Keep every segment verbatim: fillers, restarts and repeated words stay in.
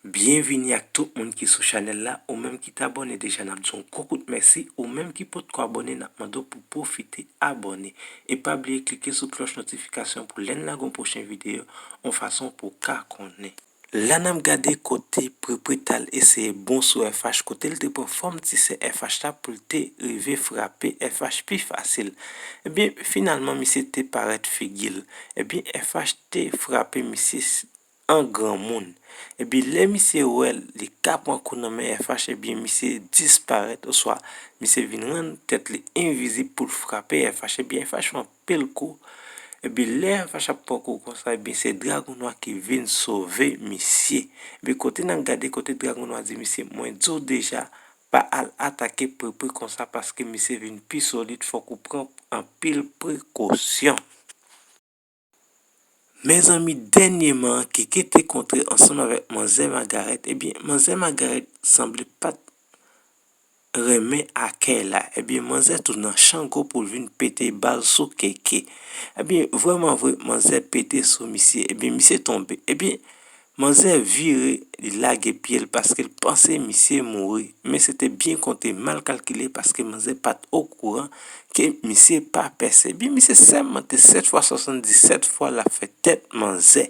Byenvini ak tout moun ki sou chanèl la, ou menm ki t abòne deja, n ap di w yon gwo kout mèsi, ou menm ki potko abòne, n ap mande w pou pwofite abòne. E pa bliye klike sou klòch notifikasyon pou lè n lage yon pwochen videyo, yon fason pou w ka konnen. La n ap gade kote Prepre t al eseye bon sou F H, kote l te pran fòm ti sè F H la pou l te rive frape F H pi fasil. Ebyen, finalman, misye te parèt figi l. Ebyen, F H te frape misye s- an granmoun. Ebyen, lè misye wè li ka pran kou nan men F H, ebyen, misye disparèt, oswa misye vin rann tèt li envizib pou l frape F H. Ebyen, F H fè anpil kou. Ebyen, lè F H ap pran kou konsa, ebyen, se Dragon Nwa ki vin sove misye. Ebyen, kote n ap gade, kote Dragon Nwa di misye, mwen di w deja, pa al atake Prepre konsa, paske misye vin pi solid, fòk ou pran anpil prekosyon. Mezanmi, dènyèman, Keke te kontre ansanm avèk manzè Magarèt. Ebyen, manzè Magarèt sanble pa t renmen akèy la. Ebyen, manzè tou nan chango pou l vin pete bal sou Keke. Ebyen, vrèman vre, manzè pete sou misye. Ebyen, misye tonbe. Ebyen, manzè vire, li lage pye l paske l panse misye mouri. Men se te byen konte, mal kalkile paske manzè pa t okouran ke misye pa pèse. Ebyen, misye sèmante sèt fwa swasanndisèt fwa l ap fè tèt manzè.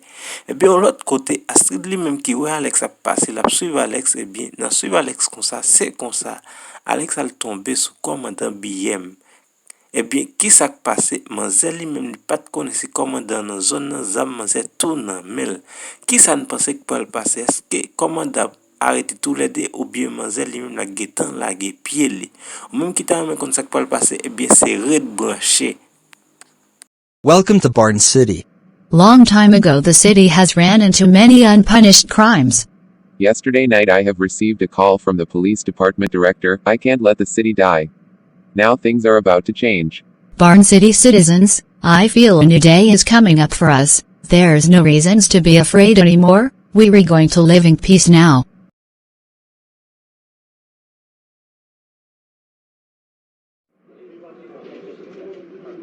Ebyen, yon lòt kote, Astrid li menm ki wè Alex ap pase, l ap swiv Alex, ebyen, nan swiv Alex konsa, se konsa, Alex al tonbe sou kòmandan B M. Ebyen, ki sa k pase? Manzè li menm, li pa t konnen si kòmandan nan zòn nan, zam manzè tou nan men l. Ki sa n panse k pral pase? Èske kòmandan ap arete toulède oubyen manzè li menm l ap gentan lage pye li? Ou menm ki ta renmen konn sa k pral pase, ebyen, se ret branche. Welcome to Barn City. Long time ago, the city has ran into many unpunished crimes. Yesterday night I have received a call from the police department director, I can't let the city die. Now things are about to change. Barn City citizens, I feel a new day is coming up for us. There's no reasons to be afraid anymore. We are going to live in peace now.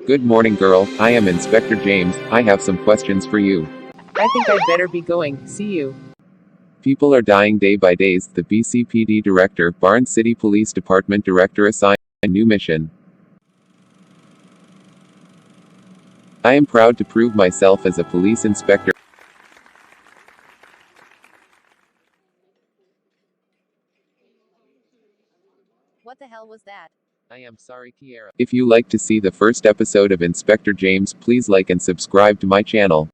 Good morning, girl. I am Inspector James. I have some questions for you. I think I'd better be going. See you. People are dying day by days. The B C P D director, Barn City Police Department director assigned a new mission. I am proud to prove myself as a police inspector. What the hell was that? I am sorry, Kiera. If you like to see the first episode of Inspector James, please like and subscribe to my channel.